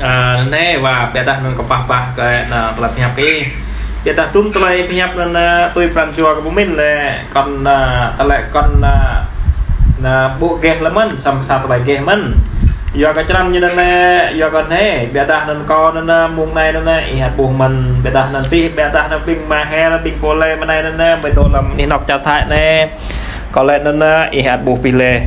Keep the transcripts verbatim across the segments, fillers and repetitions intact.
Ơ, anai wa, biă dah anŭn kâo pah pah kơ anŭn tơlơi pơhiăp ih. Biă dah tŭm tơlơi pơhiăp anŭn, ơ, tui pran jua kâo pơmĭn lĕ, kŏn, ơ, tơlơi kŏn, ơ, anŭn ƀu gêh lĕ mơ̆n, samơ̆ sa tơlơi gêh mơ̆n. Yua kơ črăn ñu anŭn lĕ, yua kơ anai, biă dah anŭn kâo anŭn, ơ, mơ̆ng anai anŭn, ơ, ih ăt ƀuh mơ̆n, biă dah anŭn pih, biă dah anŭn ƀing mơhel, ƀing pô lĕ mơ̆ng anai anŭn, ơ, mơ̆ tơlơi lăm anih anŏ čar Thái anai. Kâo lĕ anŭn, ơ, ih ăt ƀuh pih lĕ.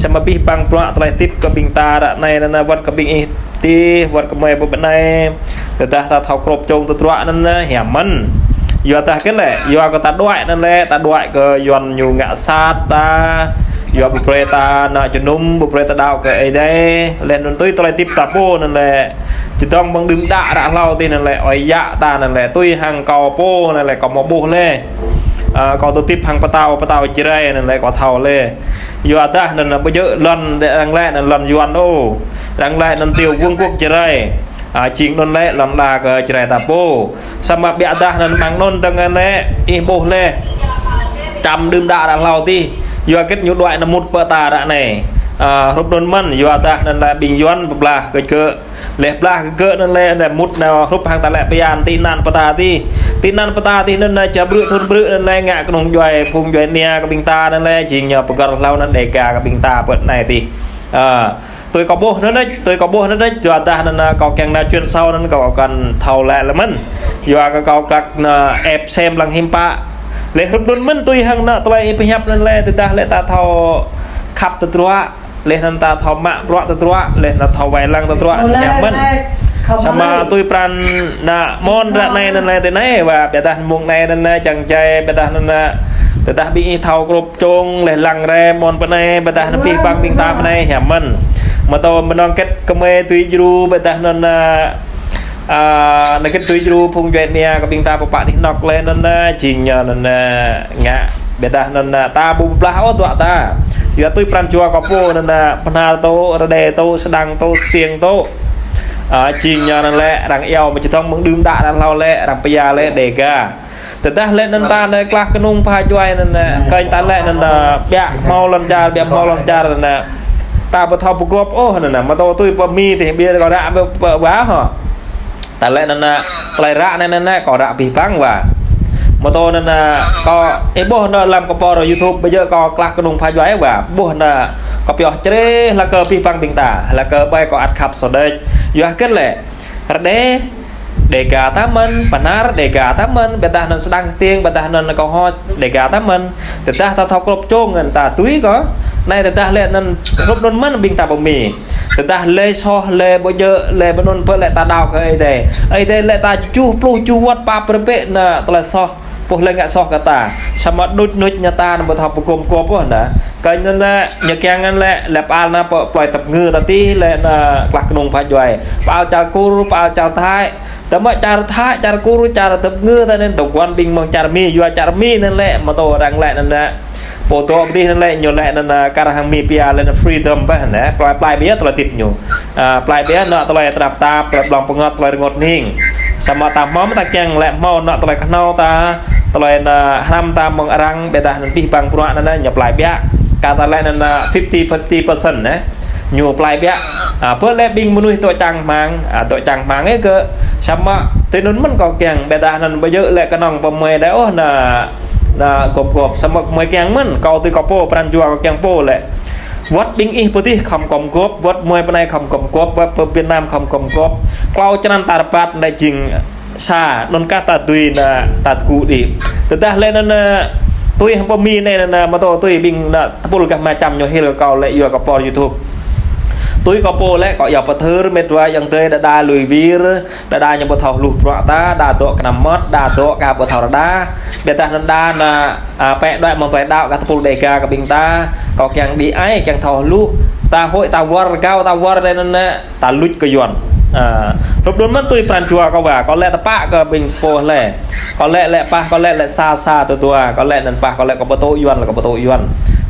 Samơ̆ pih păng bruă tơlơi tip kơ ƀing ta ră anai anŭn, ơ, wơ̆t kơ ƀing ih tih, wơ̆t kơ mơi ƀu bơnai. Tơdah ta thâo krŏp čong tơdruă anŭn, ơ, hiam mơ̆n. Yua dah kơ lĕ, yua kơ ta đuaĭ anŭn lĕ, ta đuaĭ kơ Yuan ñu ngă sat ta. Yua ƀu brơi ta nao jơnum, ƀu brơi ta đaŏ kơ Ơi Adai. Lĕ anŭn tui tơlơi tip ta pô anŭn lĕ. Čơdơ̆ng ƀơ̆ng đưm đă ră hlâo tih anŭn lĕ, ơi yă ta anŭn lĕ, tui hăng kâo pô anŭn lĕ, kâo mơ̆ ƀuh lĕ. Ơ, kâo tơtip hăng pơtao, pơtao Jrai anŭn lĕ, kâo thâo lĕ. Yua dah anŭn, ơ, ƀu djơ̆ lŏn, đe arăng lĕ anŭn lŏn Yuan ôh. Arăng lĕ anŭn tiểu vương quốc Jrai. Ơ, jing anŭn lĕ lŏn đa kơ Jrai ta pô. Samơ̆ biă dah anŭn mơ̆ng anŭn tơngan lĕ, ih ƀuh lĕ. Čăm đưm đă ră hlâo tih. Yua kơ ñu đuaĭ anŭn mŭt pơ ta ră anai. Ơ, hrup anŭn mơ̆n, yua dah anŭn lĕ ƀing Yuan pơblah kơ kơ Lĕ blah kơ gơ̆ anŭn lĕ, lĕ mŭt nao hrup hăng ta lĕ pơyan tị nạn pơ ta tih. Tị nạn pơ ta tih anŭn, ơ, ča brư̆ thŭn brư̆ anŭn lĕ ngă kơnung djuai phung djuai ania kơ ƀing ta anŭn lĕ, jing ñu pơgăl hlâo anŭn Dega kơ ƀing ta pơ anai tih. Ơ, tui kâo ƀuh anŭn đôč, tui kâo ƀuh anŭn đôč, yua dah anŭn, ơ, kâo kiăng nao chuyên sâu anŭn kâo kăn thâo lĕ lĕ mơ̆n. Yua kơ kâo klăk anŭn ĕp sem lăng hiư̆m pă. Lĕ hrup anŭn mơ̆n tui hăng anŭn tơlơi pơhiăp anŭn lĕ, tơdah lĕ ta thâo khăp tơdruă. Lĕ anŭn ta thâo mă bruă tơdruă, lĕ anŭn thâo wai lăng tơdruă, hiam mơ̆n. Samơ̆ tui pran anŭn mơ̆n ră anai anŭn lĕ tui anai, wa, biă dah mơ̆ng anai anŭn čang jai, biă dah anŭn, tơdah ƀing ih thâo krŏp čong, lĕ lăng rai mơ̆n pơ anai, biă dah anŭn pih păng ƀing ta pơ anai, hiam mơ̆n. Mơ̆ tơl mơnơ̆ng kĕt kơmơi tui djru, biă dah anŭn, ơ, anŭn kĕt tui djru phung djuai ania kơ ƀing ta pơpă anih anŏ lĕ anŭn, ơ, jing ñu anŭn, ơ, ngă. Biă dah anŭn, ơ, ta ƀu blah ôh tơdruă ta. Yua tui pran jua kâo pô anŭn, ơ, Bahnar tŭ, Rađê tŭ, Sêdang tŭ, Stiêng tŭ. Ơ, jing ñu anŭn lĕ, arăng iâu mơ̆ čơdơ̆ng ƀơ̆ng đưm đă ră hlâo lĕ, arăng pơya lĕ Dega. Tơdah lĕ anŭn ta anŭn klah kơnung pha djuai anŭn, ơ, kơnh ta lĕ anŭn, ơ, biă hmâo lŏn čar, biă hmâo lŏn čar anŭn, ơ. Ta ƀu thâo pơgop ôh anŭn, ơ, mơ̆ tơl tui pơ Mi tih biă kâo ră pơ, pơ wa hŏ. Ta lĕ anŭn, ơ, tơlơi ră anai anŭn, ơ, kâo ră pih păng wa. Mơ̆ tơl anŭn, ơ, kâo, ih ƀuh anŭn lăm kơ por YouTube ƀu djơ̆ kâo klah kơnung pha djuai wa. Ƀuh anŭn, ơ, kâo pioh čreh laih kơ pih păng ƀing ta. Laih kơ ƀai kâo ăt khăp sô đĕč. Yua kơ lĕ. Rađê, Dega ta mơ̆n, Bahnar Dega ta mơ̆n, biă dah anŭn Sêdang Stiêng, biă dah anŭn kâo hŏ Dega ta mơ̆n. Tơdah ta thâo krŏp čong anŭn ta tui kâo. Anai tơdah lĕ anŭn hrup anŭn mơ̆n ƀing ta pơ Mi. Tơdah lĕ soh, lĕ ƀu djơ̆, lĕ ƀu anŭn pơ lĕ ta đaŏ kơ Ơi Adai. Ơi Adai lĕ ta čuh pluh čuh wơ̆t pap rơbĕ anŭn tơlơi soh. Pô lĕ ngă soh kơ ta. Samơ̆ đôč nôč ñu ta anŭn ƀu thâo pơgom gop ôh anŭn. Kơnh anŭn, ơ, ñu kiăng anŭn lĕ, lĕ pơal anŭn pơ plơi Tăp Ngư ta tih lĕ anŭn klah kơnung pha djuai. Pơal čar Kur, pơal čar Thái. Tơmă čar Thái, čar Kur, čar Tăp Ngư ta anŭn tơguan ƀing mơ̆ng čar Mi, yua čar Mi anŭn lĕ, mơ̆ tơl arăng lĕ anŭn, ơ, pô dŏ pơ tih anŭn lĕ, ñu lĕ anŭn, ơ, kar hăng Mi pia lĕ anŭn freedom ƀĕ anŭn, ơ, plơi, plơi biă tơlơi tip ñu. Ơ, plơi biă anŭn tơlơi tơnap tap, tơlơi blŏng pơngăt, tơlơi rơngot hning. Samơ̆ ta hmâo mơ̆ ta kiăng lĕ hmâo anŭn tơlơi kơhnâo ta, tơlơi anŭn hrăm ta mơ̆ng arăng, biă dah anŭn pih păng bruă anŭn, ơ, ñu plơi biă. Kar ta lĕ anŭn, ơ, fifty fifty percent, ơ. Ñu plơi biă. Ơ, pơ lĕ ƀing mơnuih dŏ čang hmang, ơ, dŏ čang hmang ih kơ. Samơ̆ tui anŭn mơ̆n kâo kiăng, biă dah anŭn ƀu djơ̆ lĕ kơnơ̆ng pơ mơi đơi ôh anŭn, anŭn gom gop, samơ̆ mơi kiăng mơ̆n, kâo tui kâo pô, pran jua kâo kiăng pô lĕ. Wơ̆t ƀing ih pơ tih khŏm gom gop, wơ̆t mơi pơ anai khŏm gom gop, wơ̆t pơ Việt Nam khŏm gom gop. Klâo črăn ta rơbat anŭn jing sa, anŭn kah ta tui anŭn ta tơgŭ đĭ. Tơdah lĕ anŭn, ơ, tui hăng pơ Mi anai anŭn, ơ, mơ̆ tơl tui ƀing anŭn tơpul gah Mơčăm ñu hil kơ kâo lĕ yua kơ por YouTube. Tui kâo pô lĕ kâo iâu pơthưr mĕt wa ayŏng adơi đa đa lui wir, đa đa ñu ƀu thâo hluh bruă ta, đa dŏ kơnăm mơmŏt, đa dŏ kah ƀu thâo rơđah. Biă dah anŭn đa anŭn, ơ, pĕ đuaĭ mơ̆ng tơlơi đaŏ kơ tơpul Dega kơ ƀing ta, kâo kiăng đĭ ai, kiăng thâo hluh. Ta hơi ta wơr rơgao, ta wơr lĕ anŭn, ơ, ta luč kơ Yuan. Ơ, hrup anŭn mơ̆n tui pran jua kâo wa, kâo lĕ tơpă kơ ƀing pô lĕ. Kâo lĕ lĕ pah, kâo lĕ lĕ sa sa tơdua, kâo lĕ anŭn pah, kâo lĕ kâo ƀu tŭ Yuan, lĕ kâo ƀu tŭ Yuan.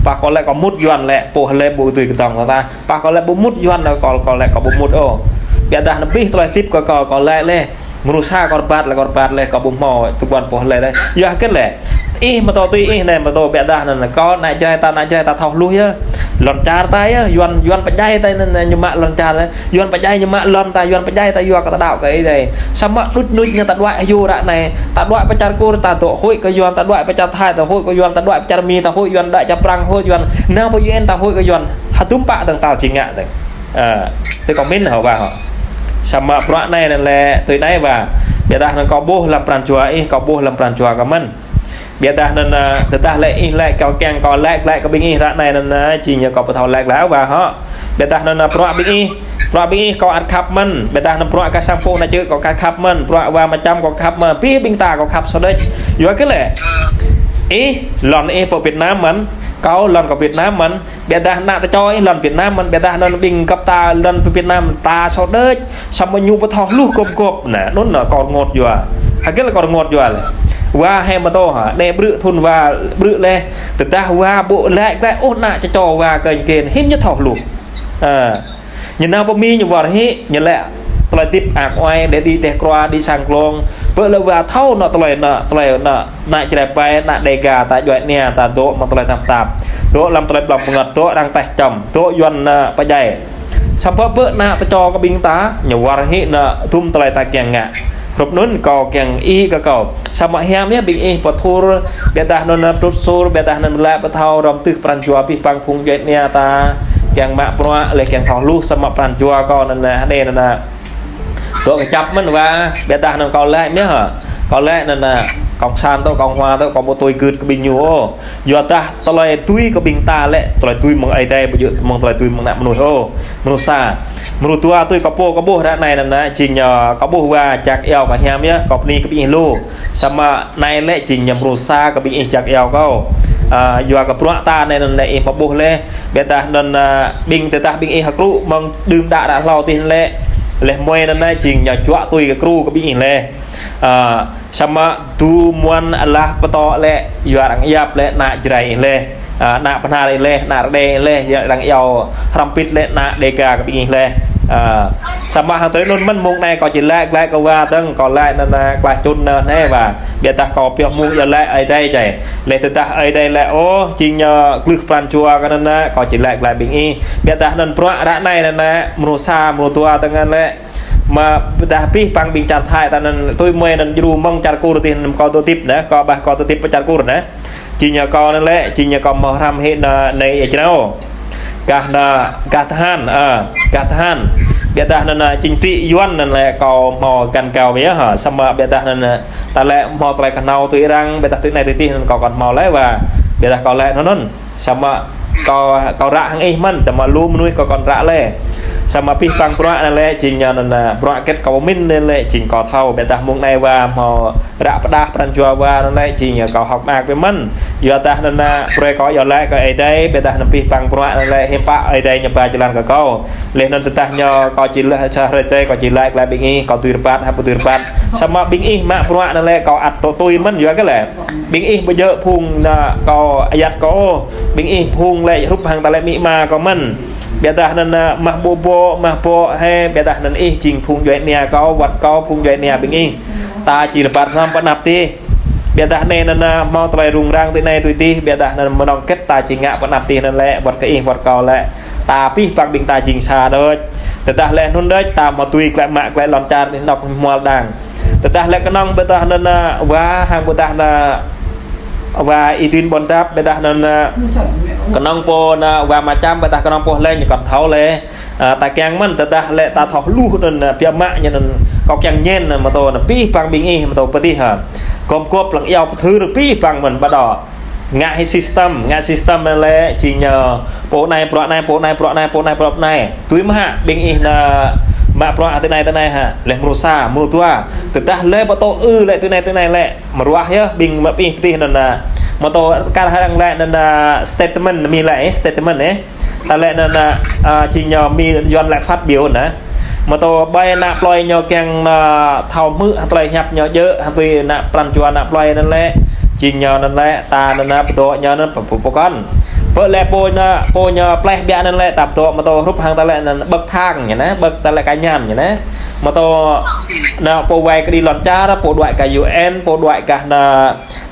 Pah kâo lĕ kâo mŭt Yuan lĕ, pô lĕ ƀu tui kơdŏng ta. Pah kâo lĕ ƀu mŭt Yuan lĕ kâo, kâo lĕ kâo ƀu mŭt ôh. Biă dah anŭn pih tơlơi tip kơ kâo, kâo lĕ lĕ. Mơnuih sa kâo rơbat lĕ, kâo rơbat lĕ, kâo ƀu hmâo tơguan pô lĕ lĕ. Yua kơ lĕ. Ih mơtô tui ih anai mơtô biă dah anŭn kâo ană Jrai ta, ană Jrai ta thâo hluh yơh. Lŏn čar ta yơh, Yuan, Yuan pơdjai ta anŭn ñu mă lŏn čar, Yuan pơdjai ñu mă lŏn ta, Yuan pơdjai ta yua kơ ta đaŏ kơ Ơi Adai. Samơ̆ đŭč nuč ñu ta đuaĭ hyu ră anai, ta đuaĭ pơ čar Kur ta dŏ huĭ kơ Yuan, ta đuaĭ pơ čar Thai ta huĭ kơ Yuan, ta đuaĭ pơ čar Mi ta huĭ Yuan, đuaĭ čar Prang huĭ Yuan, nao pơ U N ta huĭ kơ Yuan. Hơdôm pă dơ̆ng ta či ngă dơ̆ng. Ơ, tui kâo min hŏ wa hŏ. Samơ̆ bruă anai anŭn lĕ tui anai wa. Biă dah anŭn kâo ƀuh lăm pran jua ih, kâo ƀuh lăm pran jua kâo mơ̆n. Biă dah anŭn, ơ, tơdah lĕ ih lĕ kâo kiăng kâo laĭ glaĭ kơ ƀing ih ră anai anŭn, ơ, či ñu kâo ƀu thâo laĭ glaĭ wa hŏ. Biă dah anŭn, ơ, bruă ƀing ih, bruă ƀing ih kâo ăt khăp mơ̆n. Biă dah anŭn bruă kơ sang pô ană čư̆ kâo khăp mơ̆n. Bruă wa mơčăm kâo khăp mơ̆n. Abih ƀing ta kâo khăp sô đĕč. Yua kơ lĕ ih lŏn ih pơ Việt Nam mơ̆n, kâo lŏn kâo Việt Nam mơ̆n. Biă dah ană tơčô ih lŏn Việt Nam mơ̆n, biă dah anŭn ƀing găp ta lŏn pơ Việt Nam ta sô đĕč. Samơ̆ ñu ƀu thâo hluh gŏp gŏp. Anŭn anŭn kâo rơngot yua. Hơgĕt lĕ kâo rơngot yua lĕ. Wa hĕ mơtô hă, anai brư̆ thŭn wa brư̆ leh. Tơdah wa ƀu laĭ glaĭ ôh ană tơčô wa kơ ñu kên hiư̆m ñu thâo hluh. Ơ. Ñu nao pơ Mi ñu wơr hĭ, ñu lĕ tơlơi hơdip ak oai, đe đĭ teh krua, đĭ sang glông. Pơ lĕ wa thâo anŭn tơlơi anŭn, tơlơi anŭn, ană Jrai ƀai, ană Đêga, ta djuai ania, ta dŏ mơ̆ng tơlơi tơnap tap. Dŏ lăm tơlơi ƀlŏm pơngăt, dŏ arăng teh čăm, dŏ Yuan anŭn pơdjai. Samơ̆ pơ ană tơčô kơ ƀing ta, ñu wơr hĭ anŭn hơdôm tơlơi ta kiăng ngă. Hrup anŭn kâo kiăng ih kơ kâo. Samơ̆ hiam yơh ƀing ih pơthur, biă dah anŭn pơtrut sur, biă dah anŭn laĭ pơthâo rŏm tưh pran jua abih bang phung djuai ania ta. Kiăng mă bruă, lĕ kiăng thâo hluh samơ̆ pran jua kâo anŭn, ơ, hơnê anŭn, ơ. Dŏ kơčăp mơ̆n wa, biă dah anŭn kâo laĭ mơ̆n hă. Kâo laĭ anŭn, ơ, cộng sản tơ, cộng hòa tơ, kâo ƀu tui gưt kơ ƀing ñu ôh. Yua dah tơlơi tui kơ ƀing ta lĕ, tơlơi tui mơ̆ng Ơi Adai ƀu djơ̆ mơ̆ng tơlơi tui mơ̆ng ană mơnuih ôh. Mơnuih sa. Mơnuih dua tui kâo pô kâo ƀuh ră anai anŭn, ơ, či ñu kâo ƀuh wa jak iâu kâo hiam yơh, kâo bơni kơ ƀing ih lu. Samơ̆ anai lĕ či ñu mơnuih sa kơ ƀing ih jak iâu kâo. Ơ, yua kơ bruă ta anai anŭn lĕ ih mă ƀuh leh. Biă dah anŭn, ơ, ƀing tơdah ƀing ih hơkrŭ mơ̆ng đưm đă đă hlâo tih lĕ. Leh mơi anŭn anai či ñu juă tui kơ kru kơ ƀing ih leh. Ơ, samơ̆ du muăn alah pơtô lĕ, yua arăng yap lĕ ană Jrai ih leh. Ơ, ană Bahnar ih leh, ană Rơđê ih leh, yua arăng iâu hrăm pit lĕ ană Đêga kơ ƀing ih leh. Ơ, samơ̆ hăng tơlơi anŭn mơ̆n mông anai kâo či laĭ glaĭ kơ wa dơ̆ng, kâo laĭ anŭn, ơ, glaĭ čun anŭn anai wa. Biă dah kâo pioh mông yua laĭ Ơi Adai čai. Leh tơdah Ơi Adai laĭ ôh, či ñu glưh pran jua kơ anŭn, ơ, kâo či laĭ glaĭ ƀing ih. Biă dah anŭn bruă ră anai anŭn, ơ, mơnuih sa, mơnuih dua tơngan lĕ. Mă dah abih bang ƀing čar Thai ta anŭn tui mơi anŭn djru mơ̆ng čar Kur tih anŭn kâo tơ hơdip anŭn, kâo ƀah kâo tơ hơdip pơ čar Kur anŭn. Či ñu kâo anŭn lĕ, či ñu kâo mă hrăm hĭ anŭn, anai ia črâo. Gah anŭn, gah tơhan, ơ, gah tơhan. Biă dah anŭn, anŭn chính trị Yuan anŭn lĕ kâo hmâo găn gao biă hă, samơ̆ biă dah anŭn, anŭn, ta lĕ hmâo tơlơi kơhnâo tui arăng, biă dah tui anai tui tih anŭn kâo kŏn hmâo lĕ wa. Biă dah kâo lĕ anŭn anŭn. Samơ̆ kâo, kâo ră hăng ih mơ̆n, tơma lu mơnuih kâo kŏn ră leh. Samơ̆ abih bang bruă anŭn lĕ, či ñu anŭn, ơ, bruă hơgĕt kâo min anŭn lĕ, či kâo thâo, biă dah mông anai wa hmâo ră pơdah pran jua wa anŭn lĕ, či ñu kâo hơ̆k mơak biă mơ̆n. Yua dah anŭn, ơ, brơi kâo iâu laĭ kơ Ơi Adai, biă dah anŭn abih bang bruă anŭn lĕ, hiư̆m pă Ơi Adai ñu ba jơlan kơ kâo. Leh anŭn tơdah ñu kâo či laĭ sa hrơi tơi, kâo či laĭ glaĭ ƀing ih, kâo tui rơbat, hă ƀu tui rơbat. Samơ̆ ƀing ih mă bruă anŭn lĕ, kâo ăt tŏ tui mơ̆n, yua kơ lĕ. Ƀing ih ƀu djơ̆ phung anŭn kâo ayăt kâo ôh. Ƀing ih phung lĕ hrup hăng ta lĕ amĭ ama kâo mơ̆n. Biă dah anŭn, ơ, mah ƀô̆ ƀô̆, mah ƀô̆ hĕ, biă dah anŭn ih jing phung djuai ania kâo, wơ̆t kâo phung djuai ania ƀing ih. Ta či rơbat hrŏm pơ anăp tih. Biă dah anai anŭn, ơ, hmâo tơlơi rŭng răng tui anai tui tih, biă dah anŭn mơnơ̆ng hơgĕt ta či ngă pơ anăp tih anŭn lĕ, wơ̆t kơ ih, wơ̆t kâo lĕ. Ta abih bang ƀing ta jing sa đôč. Tơdah lĕ anŭn đôč, ta hmâo tui glaĭ mă glaĭ lŏn čar anih anŏ hmual đang. Tơdah lĕ kơnơ̆ng ƀôdah anŭn, ơ, wa hăng ƀôdah anŭn, ơ, wa Y Duen Buôn Dap ƀôdah anŭn, ơ, kơnơ̆ng pô anŭn wa Mă Čăm ƀôdah kơnơ̆ng pô lĕ ñu kŏn thâo lĕ. Ơ, ta kiăng mơ̆n tơdah lĕ ta thâo hluh anŭn, ơ, biă mă ñu anŭn kâo kiăng ñen anŭn mơtô anŭn abih bang ƀing ih mơtô pơtih hă. Gŏm gŏp lăng iâu pơthưr abih bang mơ̆n ƀôdah. Ngă hĭ system, ngă system anŭn lĕ, či ñu pô anai bruă anai, pô anai bruă anai, pô anai bruă anai. Tui mơ̆ hă, ƀing ih anŭn mă bruă tui anai, tui anai hă, leh mrô sa, mrô dua. Tơdah lĕ ƀu tŏ ư lĕ tui anai, tui anai lĕ. Mơruah yơh, ƀing mă ih pơtih anŭn anŭn. Mơtô kar hăng lĕ anŭn anŭn statement, Mi lĕ, ơ, statement, ơ. Ta lĕ anŭn anŭn, ơ, či ñu Mi Yuan lĕ phát biểu anŭn. Mơtô ƀai ană plơi ñu kiăng anŭn thâo hmư̆ hăng tơlơi hiăp ñu djơ̆, hăng tui ană pran jua ană plơi anŭn lĕ. Či ñu anŭn lĕ, ta anŭn anŭn pơdŏ ñu anŭn pơ-, pơ-, pơkŏn. Pơ lĕ pô ñu, pô ñu pleh biă anŭn lĕ, ta pơdŏ mơtô hrup hăng ta lĕ anŭn bậc thang ñu anŭn, bậc ta lĕ cá nhân ñu anŭn. Mơtô anŭn pô wai kơđi lŏn čar, pô đuaĭ kơ U N, pô đuaĭ kơ anŭn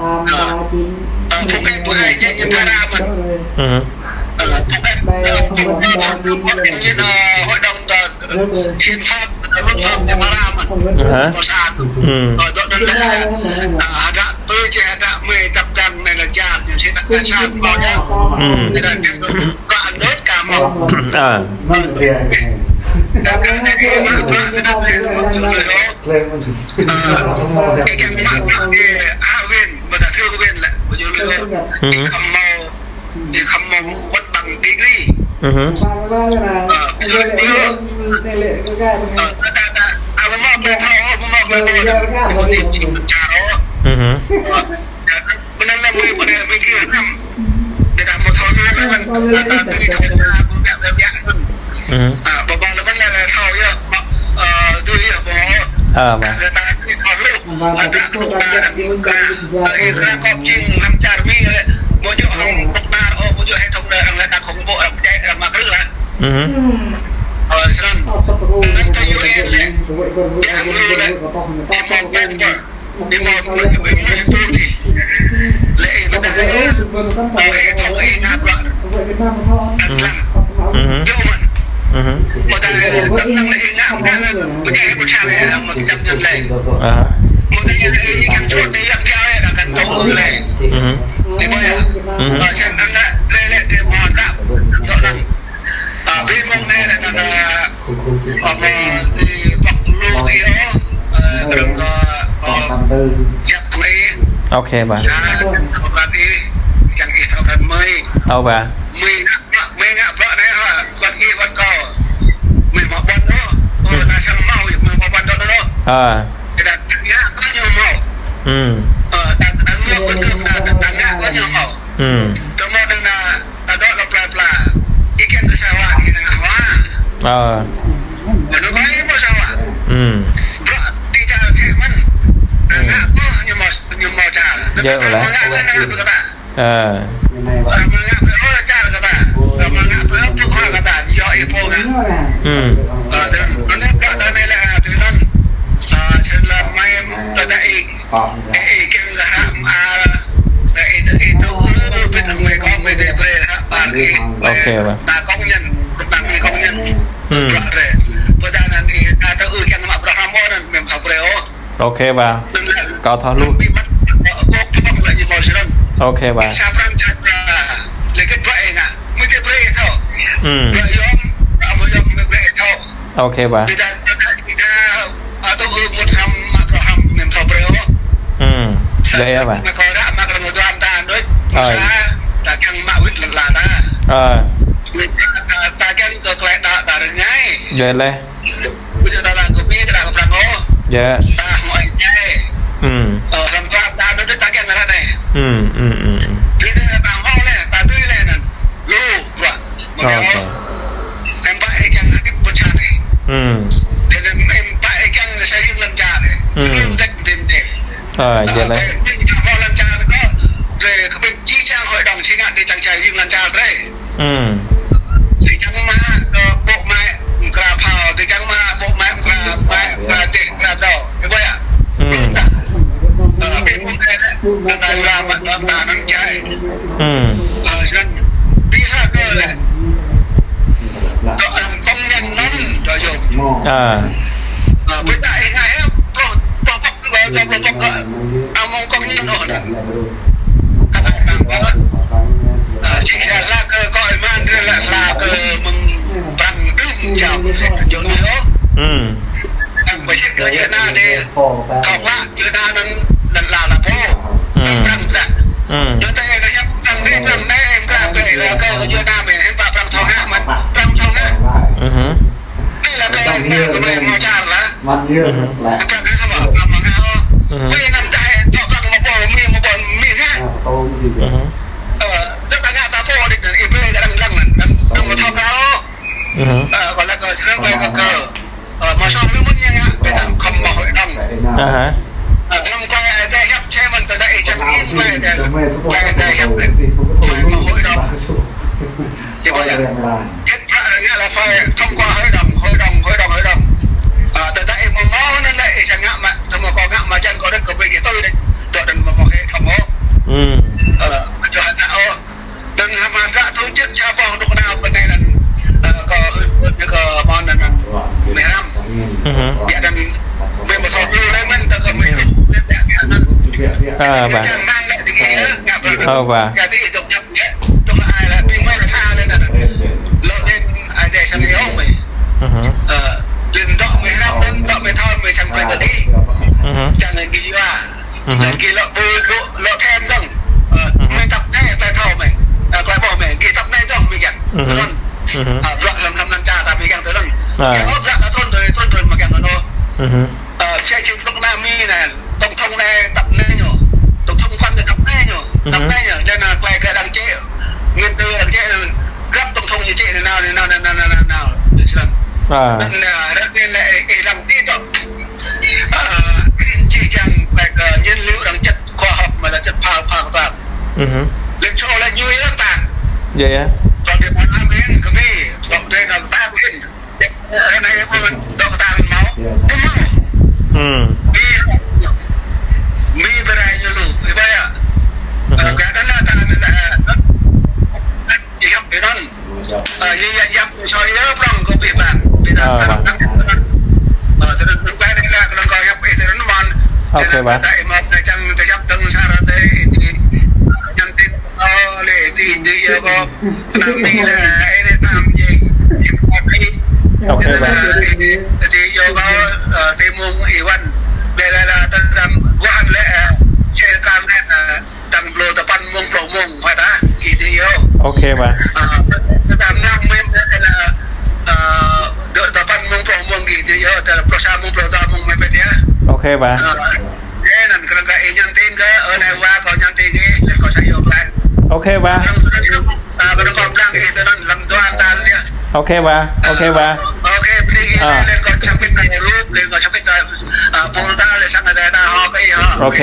Tam ba chín. Ờ, phung ĕp ƀu hai ñu, ñu phara mơ̆n. Ơ. Ơ, phung ĕp, ơ, phung ĕp ñu, ơ, hội đồng, ơ, hiến pháp, ơ, luật pháp ñu phara mơ̆n. Hă? Ơ, sa. Ơ, dŏ anŭn lĕ, ơ, hơdră tui či hơdră mơi dăp dăng anai lĕ jat, ñu sĭt ta kơ sa mơ̆ ñu. Ơ. Ñu đa ñu kơ anŭn ka mơ̆. Ơ. Ơ. Ơ, kơ anai kơ mă, mă, mă, mă, mă. Ơ, kơ kiăng mă, mă, kơ hă win, ƀu đa thượng win lĕ, ƀu djơ̆ lĕ. Ơ. Kơ mơ̆, kơ mơ̆ wơ̆t bằng degree. Ơ. Ơ, ƀu djơ̆ lĕ. Ơ, ta, ta, ta, ơ, mơ̆ mơ̆ ƀu thâo, mơ̆ mơ̆ ƀu thâo. Ơ. Ơ, anŭn lĕ mơi ƀu đa mơi kơ anăm. Ƀu đa mơ̆ thâo anŭn lĕ mơ̆n. Ơ, ba. Ok, ba. Ơ, ba. Ơ. Ơ. Ơ. Ơ. Ok, ba. Ok, ba. Kâo thâo lu. Ok, ba. Ok, ba. Ơ. Ơ. Ơ. Ok. Ơ, djơ̆ laih. Ơ. Ơ, ba. Ơ, ba. Tổng thống anai tăp anai ñu. Tổng thống Phan tăp anai ñu. Tăp anai ñu. Dơ̆ng anai glai kơ đang čĕ. Nguyên tơ đang čĕ. À. Nên, à, rất nên là, ê, ê, lòng tí thôi. À, chỉ rằng là cái nhiên liệu đang chất khoa học mà là chất phao, phao ta. Ừ hử. Lên số là nhui lắm ta. Vậy hả? Còn thì mà làm bên, cái mi, còn đây là ta bên. Cái này em quên, đọc ta bên máu. Đúng không? Ừ. Mi, mi bên này như lũ, cái bây giờ. Ừ hử. Ờ, cái đó là ta bên là, Ih, yap, ih, non. Ơ, ih, yap, yap, soi, ơ, prong kơ abih bang. Ơ, bah. Ơ, tơdang tơlơi anai lĕ, kơ lŏng kơ yap, ih, tơdang mơ̆n. Ok, bah. Tơdang ih mă, tơdang čang, tơdang yap, tơdang sa ră tơ, ih, ih, nhắn tin, ơ, lĕ, ih, ih, yua kơ, tơnam ih lĕ, ih, tơnam ih. Ok, bah. Ih, ih, yua kơ, ơ, tơmŭng Iwan. Lĕ, lĕ, lĕ, tơdang, buah lĕ, ơ, share kơ lĕ, ơ, Tang pluh dua păn mông, pluh mông, phải ta? Ih tơ yơh. Ok, bah. Ơ, tơdang năng mem, ơ, ơ, dua păn mông, pluh mông, ih tơ yơh, tơ pluh sa mông, pluh dua mông, mem pet yơh. Ok, bah. Ơ, ơ, anŭn kơ lŏng kơ ih nhắn tin kơ, ơ, anai wa kơ nhắn tin kơ, lĕ kơ sa yơh, bah. Ok, bah. Ơ, kơ lŏng kơ blang ih tơ anŭn, lăm dua anŭn yơh. Ok, bah. Ok, bah. Ok, bơni ih, ơ, lĕ kơ sa pit kơ rup, lĕ kơ sa pit kơ, ơ, pul ta, lĕ sang kơ ta hŏ kơ ih hŏ. Ok.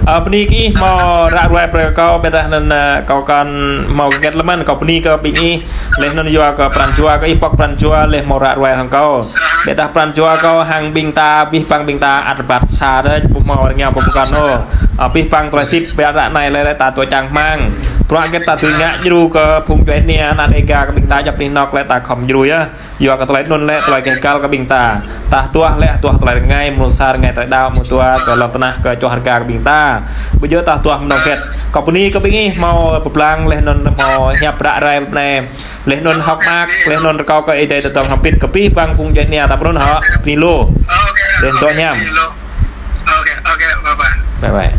Ơ, bơni kơ ih hmâo ră ruai brơi kơ kâo, ƀiădah anŭn, ơ, kâo kăn hmâo hơget lơ̆m anŭn, kâo bơni kơ ƀing ih, laih anŭn yua kơ pran jua kơ ih pŏk pran jua, laih hmâo ră ruai hăng kâo. Ƀiădah pran jua kâo hăng ƀing ta, abih bang ƀing ta ăt rơbat sa đôč, ƀu hmâo rơngiao pơkŏn ôh. Ơ, abih bang tơlơi hơdip ƀiă ră anai lĕ, lĕ ta tŭ čang hmang. Bruă hơget ta dưi ngă djru kơ phung djuai ania, ană Dêga kơ ƀing ta djăp anih anŏ lĕ ta khŏm djru yơh. Yua kơ tơlơi anŭn lĕ tơlơi kơ hơgăl kơ ƀing ta. Ta hơduah lĕ hơduah tơlơi rơngai, mơnuih sa rơngai tơlơi đaŏ, mơ̆ dua kơ lŏn tơnah kơ čoh rơga kơ ƀing ta. Ƀu djơ̆ ta hơduah mơnơ̆ng hơget. Kâo bơni kơ ƀing ih hmâo pơblang laih anŭn hmâo hiăp ră ruai anai. Laih anŭn hơ̆k mơak, laih anŭn rơkâo kơ Ơi Adai tơdơ̆ng hơbit kơ abih bang phung djuai ania ta pơ anŭn hŏ. Bơni lu. Laih anŭn dŏ hiam. Bye bye.